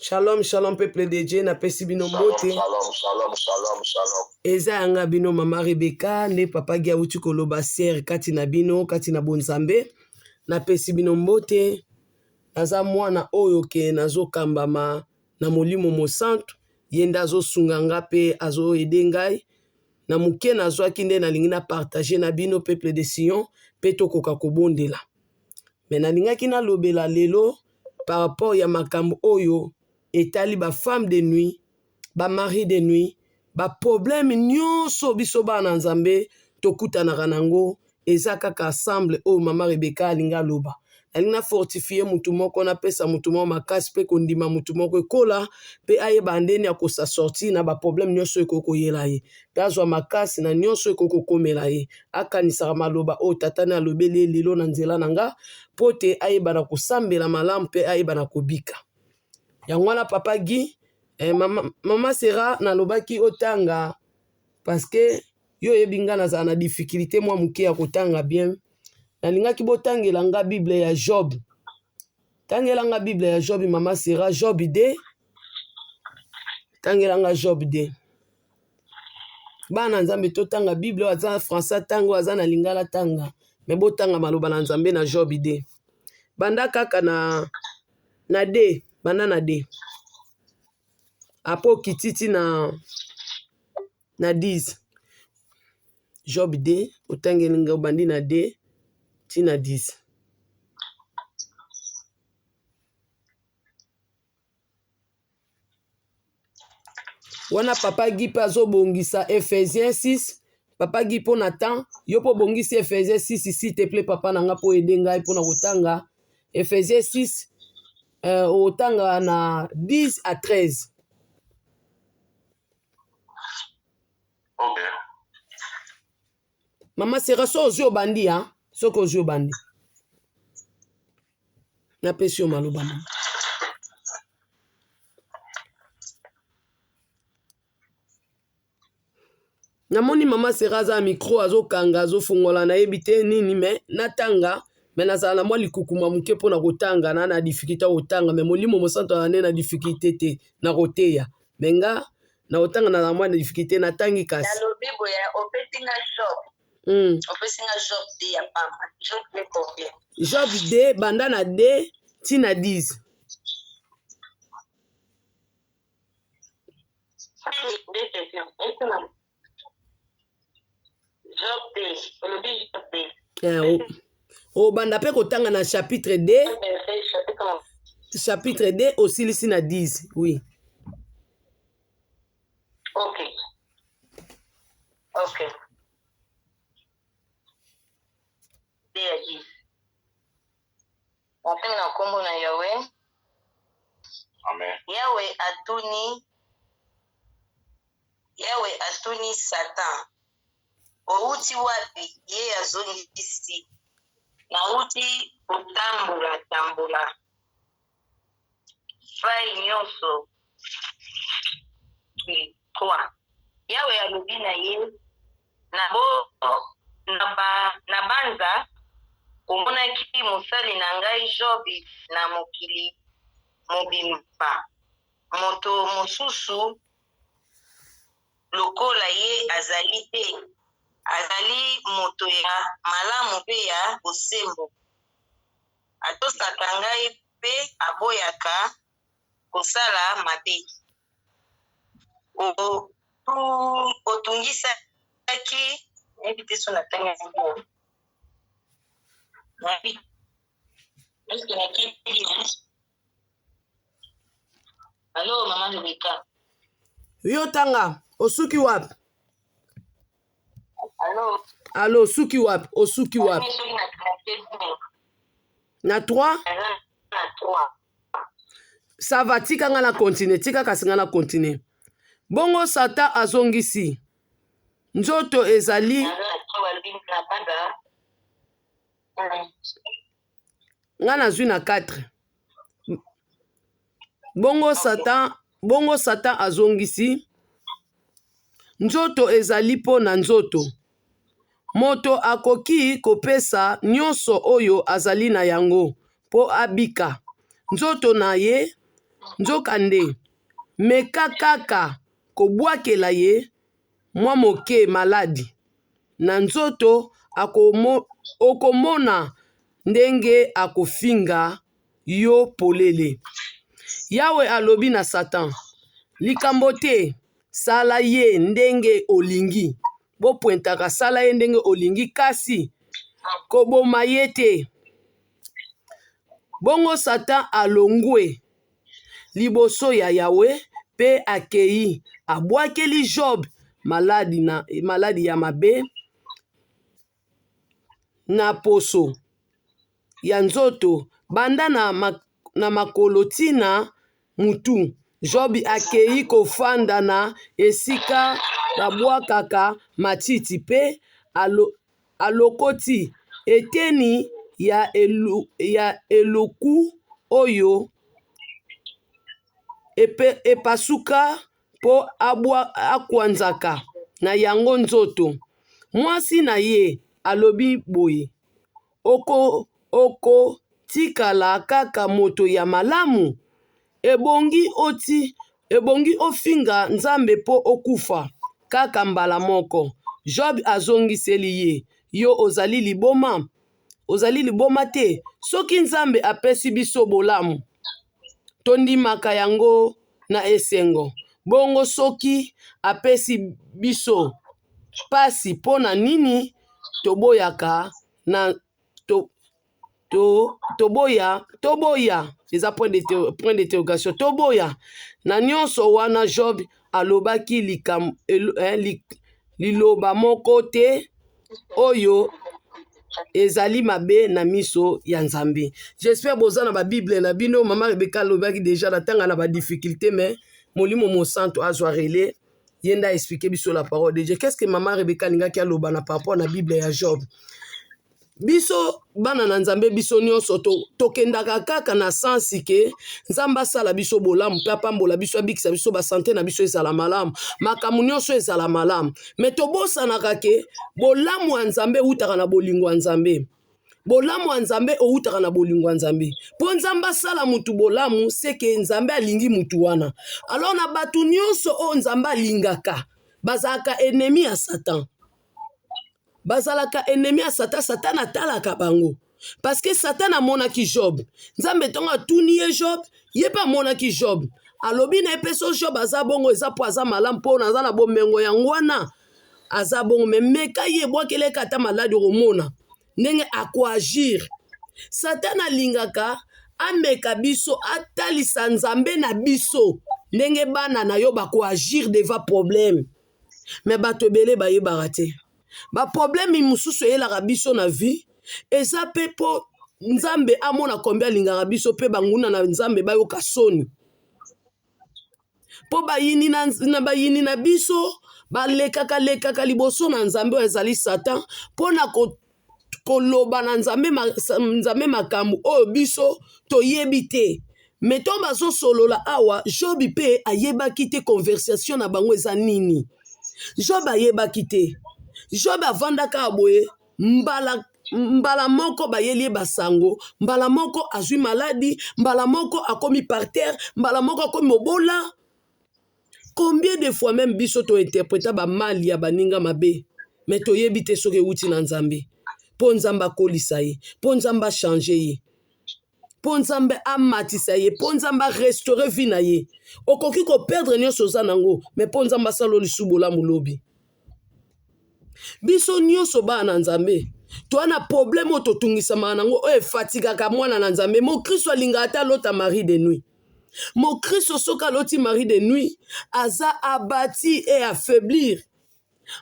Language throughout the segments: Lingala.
Shalom, shalom peuple de Dieu, napesi bino mbote. Shalom, shalom, shalom, shalom. Eza yanga bino mama Rebecca nde papa Guy awuti koloba sœur kati na bino kati na bonzambe. Napesi bino mbote. Naza mwana oyo ke nazokambama na Molimo Mosantu, ye nde azosunga nga pe azo aider ngai na moke nazwaki nde nalingi na partager na bino peuple de Sion pe tokoka kobondela. Mais nalingaki nalobela lelo par rapport ya makambo oyo etali ba femme de nuit, ba mari de nuit, ba problème nyonso biso bana Nzambe tokutanaka nango eza kaka ensemble oyo mama Rebecca alingi aloba. Nalingi na fortifie mutu moko, napesa mutu moko makasi mpe kondima mutu moko ekola mpe ayeba ndeni ya kosa sortir na ba problème nyonso ekoki koyela ye mpe azwa makasi na nyonso ekoki kokomela ye. Akanisaka maloba oyo tata ne alobeli ye lelo na nzela na nga mpo te ayeba na kosambela malamu mpe ayeba na kobika. Yango wana papa Guy, eh, mama, mama Sera nalobaki otanga parce que yo oyebi nga nazala na difficulté mwa moke ya kotanga bien. Nalingaki botangela nga Bible ya Job. Tangela nga Bible ya Job mama Sera, Job 2. Tangela nga Job 2. Bana Nzambe totanga Bible oyo aza na français atanga oyo aza na lingala tanga. Mais botanga maloba na Nzambe na Job 2. Banda kaka na na D, banda na D. Apo okiti ti na na 10. Job 2, otangeli nga obandi na D ti na 10. Wana papa Guy pe azobongisa Ephésiens 6. Papa Guy mpo na temps, yo mpo obongisi Ephésiens 6 s'il te plaît papa na nga mpo aide ngai mpo na kotanga Ephésiens 6 euh, otanga na 10 à 13. Ok. Mama Sera so ozwi obandi ha soki ozwi obandi napesi yo maloba mama. Namoni mama Sera aza na micro azokanga azofungola nayebi te nini me natanga me nazala na mwa likukuma moke mpo na kotanga na na difficulté ya kotanga me molimo mosantu azala nde na difficulté te na koteya me nga na kotanga nazala mwa na difficulté natangi kasi nalobi boye opesi nga job mm. opesi nga job de ya pamba job de combien job de banda na d ti na 10 Eh, obanda mpe kotanga na chapitre 2 chapitre 2 osilisi na 10 oui ok ok ya 10 Natangi na nkombo na Yawe. Amen. Yawe atuni Yawe atuni Satan, Owuti wapi? Ye azongisi, Nawuti kotambola-tambola epai nyonso. 3 Yawe alobi na ye, Na bo, na ba, na banza omonaki mosali na ngai Job na mokili mobimba, moto mosusu lokola ye azali te, azali moto ya malamu mpe ya bosembo, atosaka ngai mpe aboyaka kosala mabe. Otungisaki nayebi te so natangi yango nayebi eske nakebi na alo mama Rebecca yo tanga osuki wapi alo alo osuki wapi osuki wapi soki nakebi na 3 na 3 Ça va tika nga na continue tika kasi nga na continue bongo satan azongisi nzoto ezali nga nazwi na 4 bongo satan bongo satan azongisi nzoto ezali mpo na nzoto moto akoki kopesa nyonso oyo azali na yango mpo abika. Nzoto na ye. Nzokande, meka kaka kobwakela ye mwa moke maladi na nzoto, okomona ndenge akofinga yo polele. Yawe alobi na Satan, Likambo te, sala ye ndenge olingi. Bopointaka, sala ye ndenge olingi, kasi koboma ye te. Bongo Satan alongwe liboso ya Yawe mpe akei, abwakeli Job maladi, na, maladi ya mabe na poso ya nzoto banda na, na makolo tii na mutu. Job akei kofanda na esika babwakaka matiti mpe alo, alokoti eteni ya, elu, ya eluku oyo epe, epasuka mpo akwanzaka na yango nzoto. Mwasi na ye alobi boye, Oko, okotikala kaka moto ya malamu? Ebongi oti, ebongi ofinga Nzambe mpo okufa kaka mbala moko. Job azongiseli ye, Yo ozali liboma? Ozali liboma te? Soki Nzambe apesi biso bolamu, tondimaka yango na esengo. Bongo soki apesi biso pasi, mpo na nini toboyaka na to, to, toboya toboya eza point de, point d'interrogation toboya na nyonso wana Job alobaki likam, el, eh, li, liloba moko te oyo ezali mabe na miso ya Nzambe. J'espère boza na ba Bible na bino. Mama Rebecca alobaki déjà na tanga na ba difficulté mais Molimo Mosantu azwa relais ye nde aexplike biso la parole de Dieu. Qu'est-ce que mama Rebecca alingaki aloba na par rapport na Bible ya Job? Biso bana na Nzambe, biso nyonso tokendaka to kaka na sansi ke Nzambe asala biso bolamu mpe apambola biso, abikisa biso, basante na biso ezala malamu, makambo nyonso ezala malamu. Me tobosanaka ke bolamu ya Nzambe eutaka na bolingo ya Nzambe. Bolamu ya Nzambe owutaka na bolingo ya Nzambe. Mpo Nzambe asala mutu bolamu, seke Nzambe alingi mutu wana. Alors na bato nyonso oyo Nzambe alingaka, bazalaka ennemi ya Satan. Bazalaka ennemi ya Satan, Satan atalaka bango. Parce que Satan amonaki Job. Nzambe ntango atuni ye Job, ye mpe amonaki Job. Alobi na ye mpe so Job aza bongo eza mpo aza malamu mpo naza na bomengo yango wana aza bongo me meka ye ebwakeleka ata maladi okomona ndenge akoagir. Satana alingaka ameka biso, atalisa Nzambe na biso ndenge bana na yo bakoagir devant problème. Me bato ebele bayebaka te baproblème mosusu eyelaka biso na vie eza mpe mpo Nzambe amona combien alingaka biso mpe banguna na Nzambe bayoka soni. Mpo bayini na, na bayini na biso balekaka lekaka liboso na Nzambe oyo azali Satan mpo na ko, koloba na Nzambe, ma, Nzambe makambo oyo biso toyebi te. Me ntango bazosolola awa, Job mpe ayebaki te conversation na bango eza nini. Job ayebaki te. Job avandaka boye mbala mbala moko bayeli ye basango, mbala moko azwi maladi, mbala moko akomi par terre, mbala moko akomi mobola. Combien de fois même biso to interpreta ba mal ya baninga mabe, mais toyebi te soki ewuti na Nzambe. Mpo Nzambe akolisa ye, mpo Nzambe achange ye, mpo Nzambe amatisa ye, mpo Nzambe arestaure vie na ye. Okoki koperdre nyonso oza nango, mais mpo Nzambe asala lisu bolamu lobi. Biso nyonso bana na Nzambe toa na problème oyo totungisamaka nango oyo efatigaka mwana na Nzambe. Mokristo alingaka ata alota mari de nuit. Mokristo soki aloti mari de nuit aza abati et affaiblir.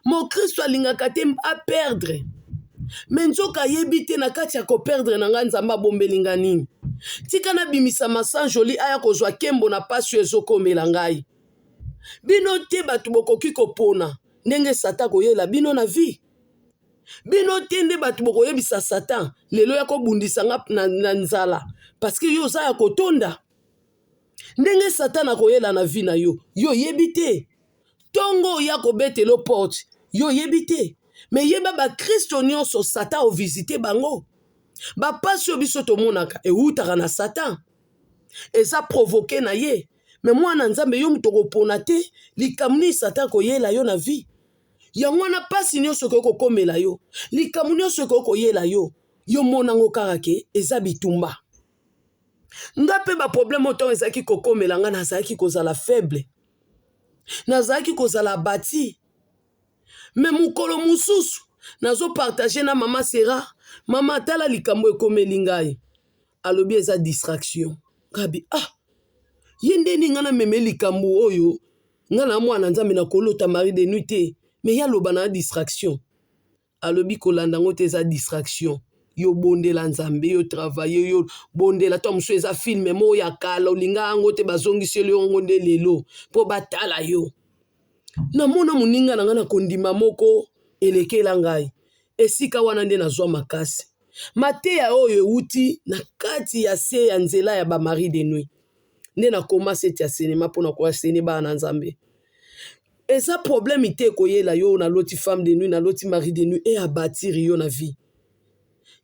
Mokristo alingaka te aperdre. Me nzoka ayebi te na kati ya koperdre na ngai Nzambe abombeli ngai nini. Tika nabimisa masanjoli aya kozwa nkembo na pasi oyo ezokomela ngai. Bino te bato bokoki kopona ndenge Satan akoyela bino na vie. Bino te nde bato bokoyebisa Satan lelo ya kobundisa nga na, na nzala parce que yo oza ya kotonda. Ndenge Satan akoyela na vie na yo, yo oyebi te. Tongo oya kobetelo porte, yo oyebi te. Me yeba bakristo nyonso Satan ovisite bango. Bapasi oyo biso tomonaka ewutaka na Satan. Eza provoke na ye. Me mwana Nzambe, yo moto okopona te likambo nini Satan akoyela yo na vie. Yango wana mpasi nyonso ekoki kokomela yo, likambo nyonso ekoki koyela yo, yo mona yango kaka ke eza bitumba. Nga mpe baproblème oyo ntango ezalaki kokomela nga, nazalaki kozala faible, nazalaki kozala abati. Me mokolo mosusu nazopartage na mama Sera, mama tala likambo ekomeli ngai, alobi eza distraction. Ngabi ah, ye nde nini ngai nameme likambo oyo, ngai na mwana Nzambe nakolota mari de nuit te, me ye aloba na distraction. Alobi kolanda yango te, eza distraction. Yo bondela Nzambe, yo travailler, yo bondela. To mosusu eza film moko ya kala olinga yango te, bazongiseli yo yango nde lelo mpo batala yo. Namona moninga na ngai na kondima moko elekela ngai esika wana nde nazwa makasi. Mateya oyo ewuti na kati ya se ya nzela ya ba mari de nuit nde nakoma seti ya cinema mpo na koasene bana na Nzambe. Eza problème te koyela yo naloti femme de nuit, naloti mari de nuit e abattir yo na vie.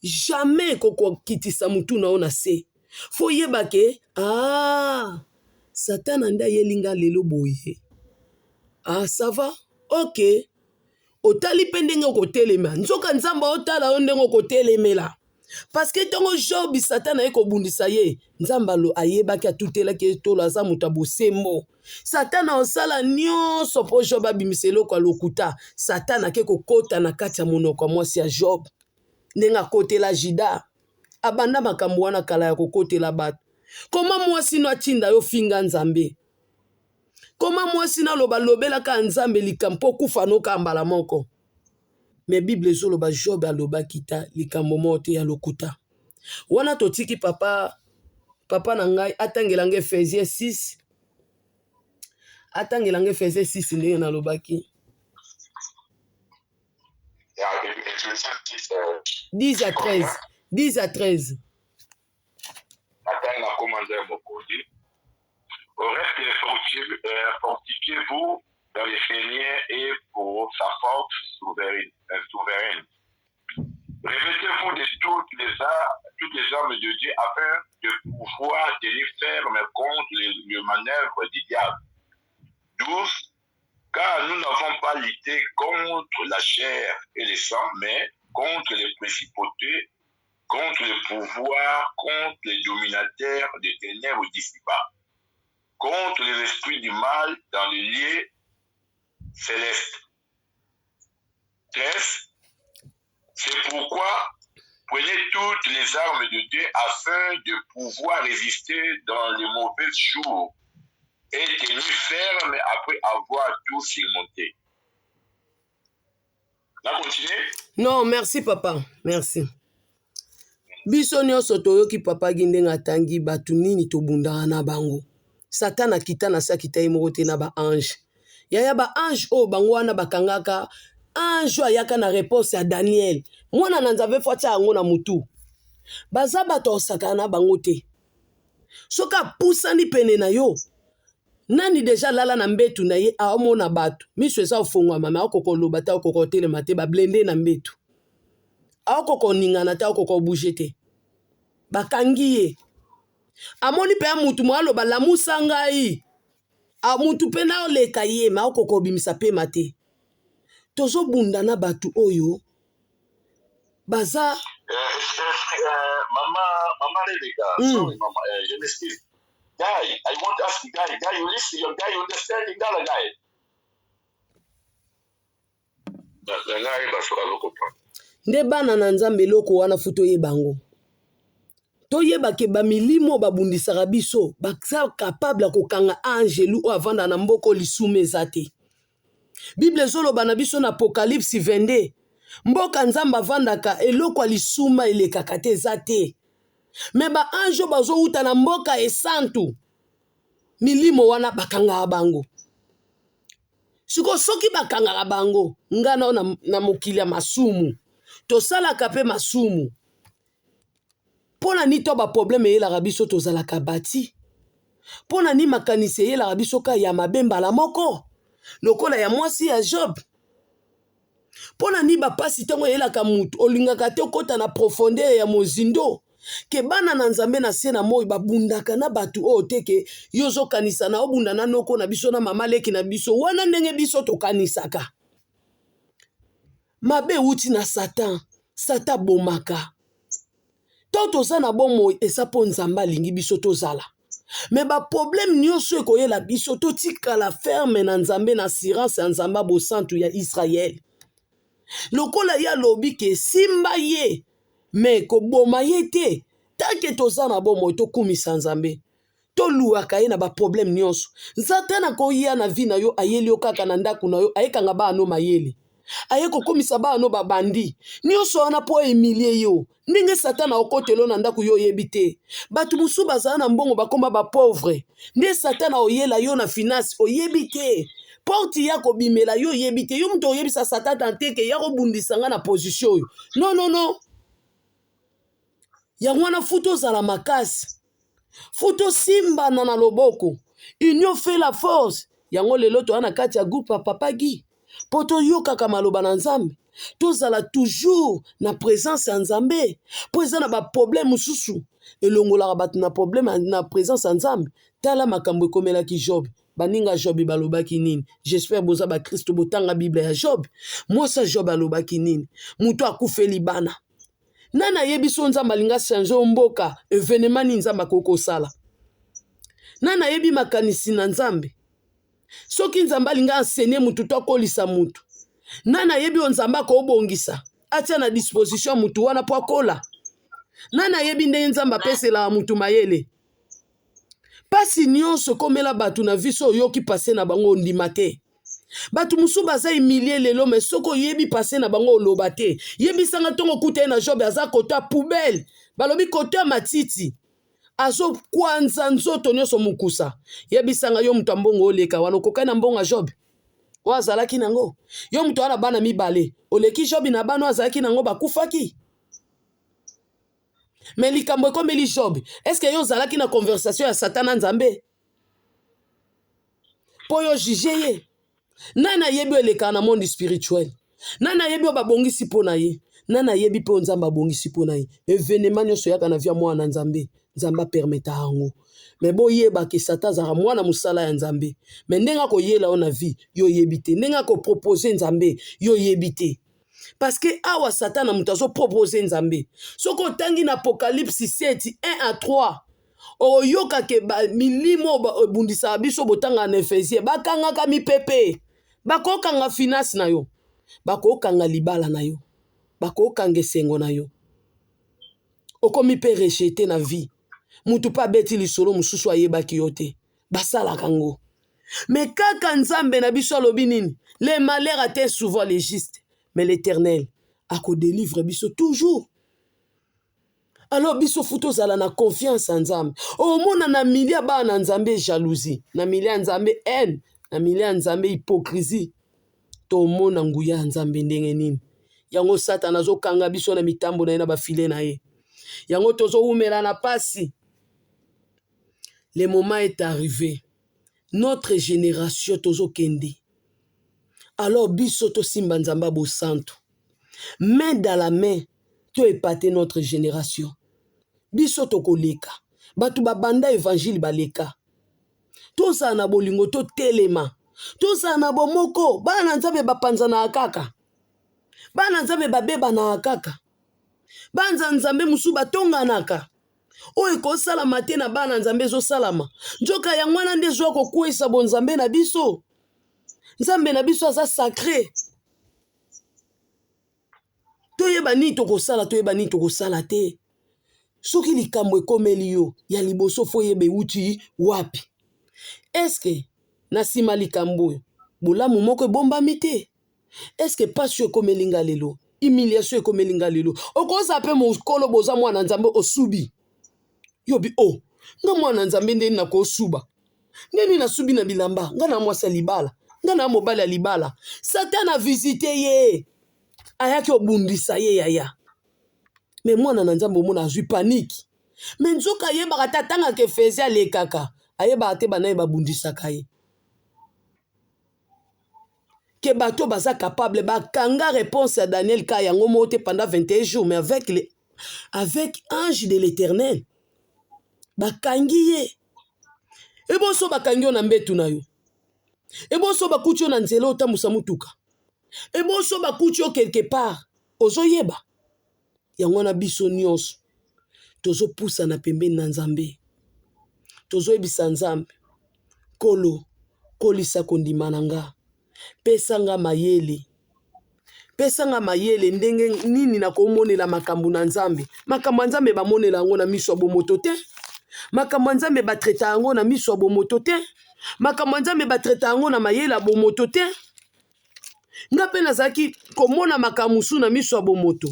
Jamais kokokitisa mutu na yo na se. Fo yeba ke ah Satana nde ayeli nga lelo boye. Ah ça va? OK. Otali mpe ndenge okotelema. Nzoka Nzambe aotala yo ndenge okotelemela. Parce que ntango Job Satan aye kobundisa ye, Nzambe ayebaki, atutelaki ye tolo, aza moto ya bosembo. Satan osala nyonso mpo Job abimisa eloko ya lokuta. Satan ake kokota na kati ya monoko ya mwasi ya Job, ndenge akotela Juda. Abanda makambo wana kala ya kokotela bato. Koma mwasi no atinda yo finga Nzambe. Koma mwasi no aloba lobelaka Nzambe likambo mpo okufa noka mbala moko. Me Bible ezoloba Job alobaki ta likambo moko te ya lokuta. Wana totiki papa papa na ngai atangela ngai Ephésiens 6, atangela ngai Ephésiens 6 ndenge nalobaki. 10 à 13, 10 à 13. Natangi na koma nzambe mokonzi. Au reste, fortifiez-vous dans le Seigneur et pour sa force souveraine. souveraine. Revêtez-vous de toutes les armes de Dieu afin de pouvoir tenir ferme contre les manœuvres du diable. 12. Car nous n'avons pas lutté contre la chair et le sang, mais contre les principautés, contre les pouvoirs, contre les dominateurs des ténèbres d'ici-bas, contre les esprits du mal dans les lieux célestes. 13. C'est pourquoi prenez toutes les armes de Dieu afin de pouvoir résister dans les mauvais jours et tenir ferme après avoir tout surmonté. Na continue? Non, merci papa, merci. Biso nyonso toyoki papa Gi ndenge atangi bato nini tobundaka na bango. Satan akita na se, akita ye moko te na ba ange. Yaya ba ange oyo bango wana bakangaka ange oyo ayaka na réponse ya Daniel. Mwana na Nzambe fo atia yango na mutu. Baza bato osakana na bango te. Soki apusani pene na yo, nani deja alala na mbetu na ye aomona bato, miso eza ofongwama me akoka koloba te, akoka kotelema te, bablende na mbetu. Akoka koningana te, akoka kobouge te. Bakangi ye. Amoni mpe ya mutu mo aloba lamusa ngai. A mutu mpe na oleka ye me akoka kobimisa pema te. Tozobunda na bato oyo baza Mama, mama Rebecca, sorry mama, je m'excuse. Guy, I want to ask you, guy, guy, you listen, your guy, you understand Lingala, guy? Na ngai baso azo comprendre. Nde bana na Nzambe eloko wana fu toyeba yango. Toyeba ke ba milimo babundisaka biso baza capable ya kokanga angelu oyo avanda na mboka oyo lisumu eza te. Bible ezoloba na biso na Apocalypse 22, mboka Nzambe avandaka eloko ya lisuma elekaka te, eza te. Me ba ange oyo bazowuta na mboka esantu, milimo wana bakangaka bango. Sikoyo soki bakangaka bango, nga na, na, na mokili ya masumu tosalaka pe masumu. Mpo na nini to ba problème eyelaka biso tozalaka bati? Mpo na nini makanisi eyelaka biso ka ya mabe mbala moko lokola ya mwasi ya Job? Mpo na nini bapasi ntango eyelaka motu olingaka te okota na profondeur ya mozindo? Ke bana na Nzambe na se na moi babundaka na bato oyo te ke yo ozokanisa na obunda na noko na biso na mama leki na biso wana ndenge biso tokanisaka. Mabe euti na Satan. Satan abomaka. Tant toza na bomoi eza mpo Nzambe alingi biso tozala. Me ba problème nyonso ekoyela biso totikala ferme na Nzambe na assurance ya Nzambe ya bosantu ya Israël. Lokola ye alobi ke simba ye me koboma ye te tant que toza na bomoi tokumisa Nzambe. Toluaka ye na ba problème nyonso. Satan akoya na vie na yo ayeli yo kaka na ndako na yo ayekanga bana no mayele. Aye kokomisa bana no babandi. Nyonso wana mpo humilie yo. Ndenge Satan akotela yo na ndako yo oyebi te. Bato mosusu bazala na mbongo bakoma ba pauvre. Nde Satan oyela yo na finance oyebi te. Porte ya kobimela yo oyebi te. Yo moto oyebisa Satan tante ke ya kobundisa nga na position oyo. Non non non. Yango wana futa ozala makasi. Faut tosimbana na loboko. Union fait la force. Yango lelo toza na kati ya groupe ya Papa Guy. Mpo toyokaka maloba na Nzambe. Tozala toujours na présence ya Nzambe. Mpo eza na ba problème mosusu elongolaka bato na problème na présence ya Nzambe. Tala makambo ekomelaki Job. Baninga Job balobaki nini? J'espère boza ba Kristo botanga Bible ya Job. Mwasi ya Job alobaki nini? Moto akufeli bana. Nani ayebi so Nzambe alingi achange yo mboka, evenement nini Nzambe akoki kosala? Nani ayebi makanisi na Nzambe? Soki Nzambe alingi enseigner mutu to akolisa mutu, nani ayebi oyo Nzambe akobongisa atia na disposition ya mutu wana mpo akola? Nani ayebi ndenge Nzambe apeselaka mutu mayele? Pasi nyonso ekomela bato na vie, so oyoki passe na bango ondima te. Bato mosusu baza humilie lelo, mais soki oyebi passe na bango oloba te. Yebisanga ntongo okuta ye na Job aza kota poubelle, balobi kota matiti, azokwanza nzoto nyonso mokusa. Yebisanga yo moto ya mbongo oleka wana okokani na mbongo ya Job oyo azalaki nango? Yo moto wana bana mibale oleki Job na bana oyo azalaki nango bakufaki? Mais likambo ekomeli Job, est-ce que yo ozalaki na conversation ya Satan na Nzambe mpo yo juge ye? Nani ayebi oyo elekaka na monde spirituel? Nani ayebi oyo babongisi mpo na ye? Nani ayebi mpe oyo Nzambe abongisi mpo na ye? Evenema nyonso eyaka na vie ya mwana na Nzambe, Nzambe apermeta yango. Me boyeba ke Satan azalaka mwana mosala ya Nzambe. Me ndenge akoyela yo na vie, yo oyebi te. Ndenge akopropose Nzambe, yo oyebi te. Parce que awa Satan na moto azo proposer Nzambe. Soki otangi na Apocalypse 7 1 à 3, okoyoka ke ba milimo ebundisaka biso botanga na Ephésiens, bakangaka mipepe, bakokanga finance na yo, bakokanga libala na yo, bakokanga esengo na yo. Okomi pe rejeté na vie. Mutu pe abeti lisolo mosusu ayebaki yo te. Basalaka ngo. Mais kaka Nzambe na biso alobi nini? Les malheurs atteignent souvent les justes, mais l'Éternel akodelivre biso toujours. Alors biso faut tozala na confiance ya Nzambe. Omona na milieu ya bana na Nzambe jalousie, na milieu ya Nzambe haine, na milieu ya Nzambe hypocrisie. Tomona nguya ya Nzambe ndenge nini. Yango Satana azokanga biso na mitambo na ye na bafile na ye. Yango tozowumela na pasi. Le moment est arrivé. Notre génération tozokende. Alors biso tosimba Nzambe ya bosantu. Main dans la main to epate notre génération. Biso tokoleka. Bato babanda évangile baleka. Tozala na bolingo totelema. Tozala na bomoko. Bana na Nzambe bapanzanaka kaka. Bana na Nzambe babebanaka kaka. Bana na Nzambe mosusu batonganaka. Oyo ekosalama te na bana Nzambe ezosalama. Nzoka yango wana nde ezwa kokweyisa bonzambe na biso. Nzambe na biso aza sacré. Toyeba nini tokosala, toyeba nini tokosala te. Soki likambo ekomeli yo, ya liboso fo oyeba ewuti wapi. Eske na nsima likambo oyo bolamu moko ebombami te? Eske pasi oyo ekomeli nga lelo, humiliation ekomeli nga lelo? Okozala pe mokolo boza mwana Nzambe osubi. Yo bi oh, nga mwana Nzambe ndeni nakosuba? Ndeni nasubi na bilamba? Nga na mwasi ya libala, nga na mobali ya libala. Satan a visite ye, ayaki obundisa ye yaya. Me mwana na Nzambe omona azwi panique. Me nzoka ayebaka te, atangaka Efesie alekaka, ayebaka te banaye babundisaka ye. Ke bato baza capable bakanga réponse ya Daniel ka yango moko te pendant 21 jours, mais avec les... Avec ange de l'Eternel. Bakangi ye. Eboso bakangi yo na mbetu na yo. Eboso bakuti yo na nzela otambusa motuka. Eboso bakuti yo quelque part. Ozoyeba. Yango wana biso nyonso tozopusana pembeni na Nzambe. Tozoyebisa Nzambe, Nkolo, kolisa kondima na nga. Pesa nga mayele. Pesa nga mayele ndenge nini nakomonela makambo na Nzambe. Makambo ya Nzambe bamonela yango na miso ya bomoto te. Makambo ya Nzambe batraita yango na miso ya bomoto te. Makambo ya Nzambe batraita yango na mayele ya bomoto te. Nga mpe nazalaki komona makambo mosusu na miso ya bomoto.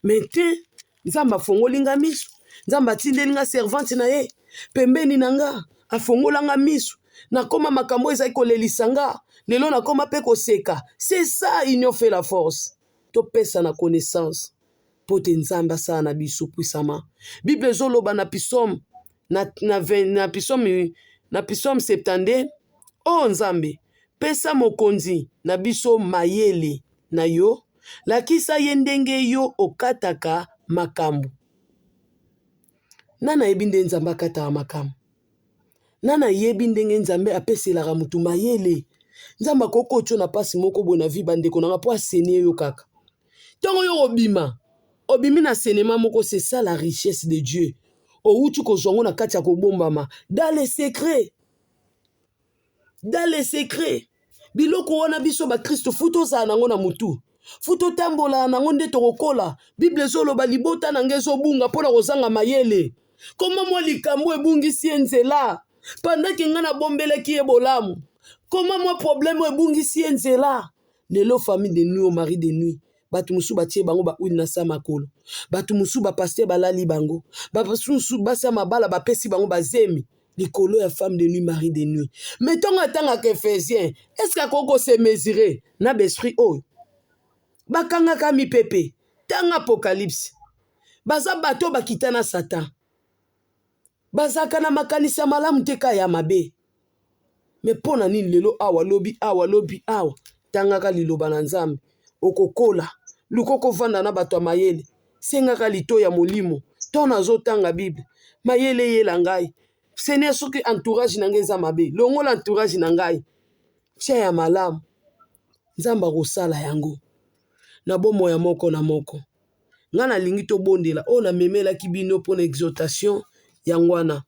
Me te, Nzambe afongoli nga miso. Nzambe atindeli nga servante na ye pembeni na nga, afongola nga miso. Nakoma makambo ezali kolelisa nga, lelo nakoma mpe koseka. C'est ça, union fait la force. Topesa na connaissance mpo te Nzambe asala na biso puissamment. Bible ezoloba na Psaume na, na, na Psaume na Psaume 72, oh Nzambe, pesa mokonzi na biso mayele na yo, lakisa ye ndenge yo okataka makambo. Nani ayebi nde Nzambe akataka makambo? Nani ayebi ndenge Nzambe apeselaka motu mayele? Nzambe akoki kotyo na mpasi moko boye na vie, bandeko na nga, mpo asenie yo kaka. Ntango yo obima, obimi na sinema moko, c'est ça la richesse de Dieu. Owuti kozwa yango na kati ya kobombama, dans le secret. Dans le secret. Biloko wana biso bakristo fu tozala nango na mutu, fu totambola nango nde tokokola. Bible ezoloba libota na ngai ezobunga mpo na kozanga mayele. Koma mwa likambo ebungisi ye nzela pendant ke ngai nabombelaki ye bolamu. Koma mwa problème ebungisi ye nzela. Lelo famille de nuit au mari de nuit, bato mosusu batie bango ba huile na sa makolo, bato mosusu ba pasteur balali bango, bato mosusu basi ya mabala bapesi bango bazemi likolo ya femme de nuit, mari de nuit. Mais ntango atangaka Ephésien, est-ce que akoki ko se mesurer na ba esprit oyo bakangaka mipepe? Tanga Apocalypse, baza bato bakita na Satan, bazalaka na makanisi ya malamu te, ka ya mabe. Me mpo na nini lelo awa, lobi awa, lobi awa? Tangaka liloba na Nzambe, okokola. Luka okovanda na bato ya mayele, sengaka lito ya molimo. Ntango nazotanga Bible, mayele eyela ngai. Seigneur, soki entourage na ngai eza mabe, longola entourage na ngai, tia ya malamu. Nzambe akosala yango na bomoi ya moko na moko. Ngai nalingi tobondela. Oyo namemelaki bino mpo na exhortation yango wana.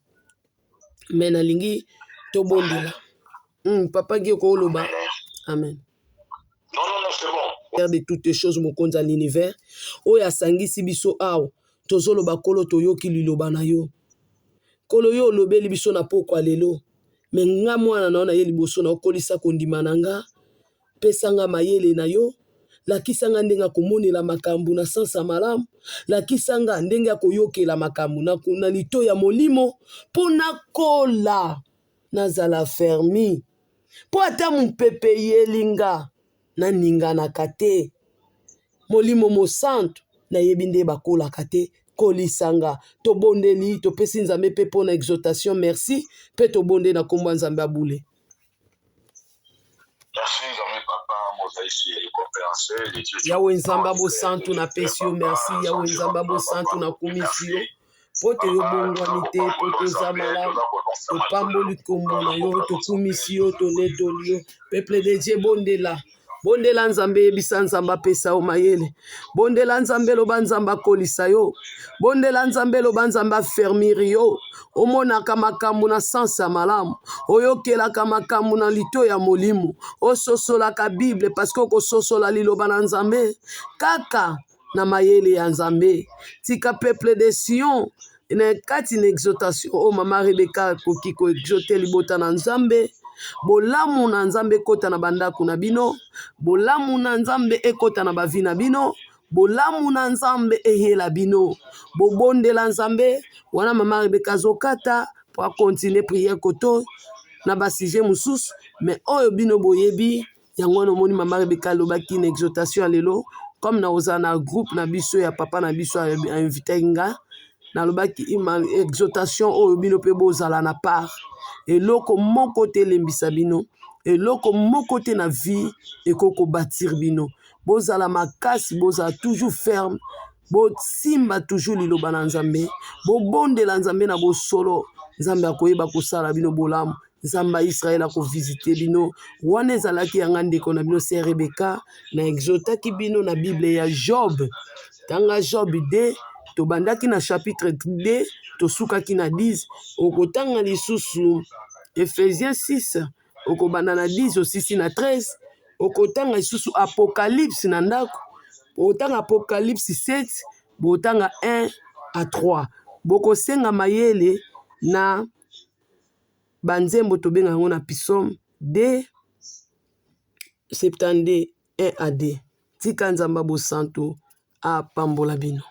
Me nalingi tobondela. Papa Guy, okoloba amen. Non, non, non, c'est bon. De toutes choses, mokonzi ya l'univers oyo asangisi biso awa, tozoloba Nkolo, toyoki liloba na yo. Nkolo, yo olobeli biso na pokwa lelo, me nga mwana na yo na ye liboso na okolisa kondima na nga, pesa nga mayele na yo, lakisa nga ndenge ya komonela makambo na sansa ya malamu, lakisa nga ndenge ya koyokela makambo na, na lito ya molimo, mpo nakola nazala fermi, mpo ata mopepe eyeli nga naninganaka te. Molimo Mosantu, nayebi nde bakolaka te, kolisa nga. Tobondeli, topesi Nzambe mpe mpo na exhortation merci, mpe tobondeli na nkombo ya Nzambe ya bule. Merci Nzambe Papa, mozalisi ya conférence de Dieu. Yawe Nzambe ya bosantu, napesi yo merci. Yawe Nzambe ya bosantu, nakumisi yo mpo te yo bongwani te, mpo toza malamu. Topamboli nkombo na yo, tokumisi yo, tonetoli yo. Peuple de Dieu, bondela. Bondela Nzambe, yebisa Nzambe apesa yo mayele. Bondela Nzambe, loba Nzambe akolisa yo. Bondela Nzambe, loba Nzambe afermir yo. Omonaka makambo na sens ya malamu, oyokelaka makambo na lito ya molimo, ososolaka Bible, parce que okososola liloba na Nzambe kaka na mayele ya Nzambe. Tika peuple de Sion na kati na exhortation oyo mama Rebecca akoki koexhorte libota na Nzambe. Bolamu na Nzambe ekota na bandako na bino, bolamu na Nzambe ekota na bavi na bino, bolamu na Nzambe eyela bino. Bobondela Nzambe wana mama Rebecca azokata po akontinue prière koto na basujet mosusu, mais oyo bino boyebi yango wana. Omoni mama Rebecca alobaki na exhortation ya lelo, comme nakozala na groupe na biso ya papa na biso ainvitaki nga, nalobaki exhortation oyo bino mpe bozala na part. Eloko moko te elembisa bino, eloko moko te na vie ekoki kobatir bino. Bozala makasi, bozala toujours ferme. Bosimba toujours liloba na Nzambe, bobondela Nzambe na bosolo, Nzambe akoyeba kosala bino bolamu. Nzambe ya Israël akovisite bino. Wana ezalaki yanga ndeko na bino Sœur Rebecca, na exhortaki bino na Bible ya Job. Tanga Job 2, tobandaki na chapitre 2, tosukaki na 10. Okotanga lisusu Ephésiens 6, okobanda na 10 osisi na 13. Okotanga lisusu Apocalypse na ndako, okotanga Apocalypse 7, botanga 1 à 3. Bokosenga mayele na banzembo tobenga yango na psaume 2 72 1 à 2. Tika Nzambe ya bosantu apambola bino.